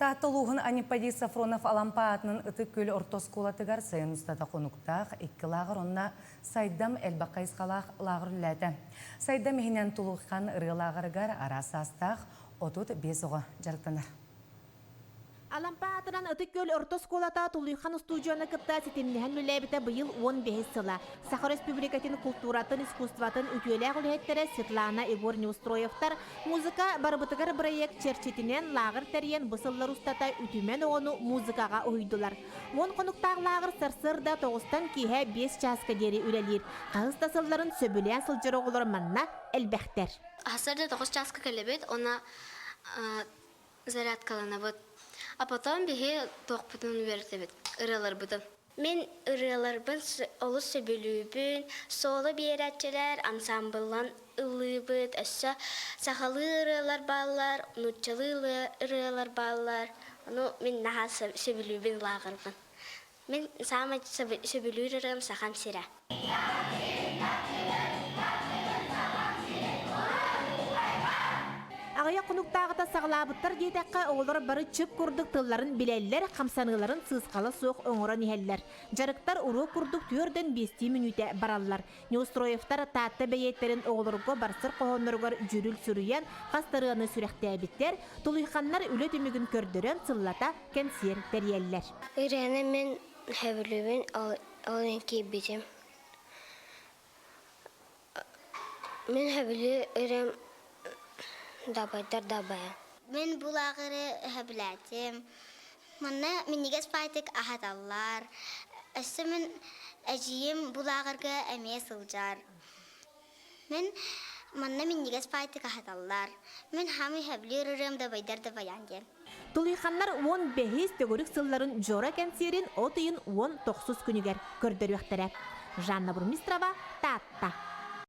Таатта улууһун Аниппадий Софронов Алампа аатынан Ытык Күөл орто оскуолатыгар сайын устата хонуктаах икки лааҕыр уонна Сайдам элбэх хайысхалаах лааҕыр үлэлээтэ. Сайдам иһинэн Тулуйхан ырыа лааҕырыгар араас саастаах 35 оҕо дьарыктанар. Алампа аатынан Ытык Күөл орто оскуолата Тулуйхан устуудьуйаны кытта ситимнэһэн үлэлээбитэ быйыл 15 сыла. Саха Өрөспүүбүлүкэтин култууратын, искусствотын үтүөлээх үлэһиттэрэ Светлана Егор Неустроевтар Музыка барыбытыгар бырайыак чэрчитинэн лааҕыр тэрийэн бу сыллар устата үтүмэн оҕону музыкаҕа уһуйдулар. Уон хонуктаах лааҕыр сарсыарда тоҕустан киэһэ биэс чааска диэри үлэлиир. Хаһыс да сылларын сөбүлээн сылдьар оҕолор манна элбэхтэр. Сарсыарда тоҕус чааска кэлэбит уонна зарядкаланабыт. А потом биһи туохпутун үөрэтэбит, ырыаларбытын. Мин ырыаларбын олус сөбүлүүбүн, соло биэрээччилэр ансаамбыллан ыллыыбыт, өссө сахалыы ырыалар бааллар, нууччалыы ырыалар бааллар. Ону мин наһаа сөбүлүүбүн лааҕырбын. Мин саамай сөбүлүүр ырыам Сахам сирэ. Аҕыйах хонуктааҕыта саҕалаабыттар диэтэххэ, оҕолор бары чып курдук тылларын билэллэр, хамсаныыларын сыысхала суох оҥорон иһэллэр. Дьарыктар уруок курдук түөрдэн биэстии мүнүүтэ бараллар. Неустроевтар Таатта бэйиэттэрин оҕолорго барсар хоһоонноругар дьүрүл суруйан, хас да ырыаны сүрэхтээбиттэр, Тулуйханнар үлэ түмүгүн көрдөрөн сыллата кэнсиэр тэрийэллэр. Ырыаны мин сөбүлүүбүн, ол иһин киирбитим. Мин сөбүлүү ырыам Дабайдар дабайа. Мин бу лааҕыры сөбүлээтим. Манна минньигэс баайтык аһаталлар. Өссө мин эдьиийим бу лааҕырга эмиэ сылдьар. Мин манна минньигэс баайтык аһаталлар. Мин хаамый сөбүлүүр ырыам Дабайдар дабайаан диэн. Тулуйханнар уон бэһис төгүрүк сылларын Дьоро кэнсиэрин от ыйын уон тохсус күнүгэр көрдөрүөхтэрэ. Жанна Бурмистрова, Таатта.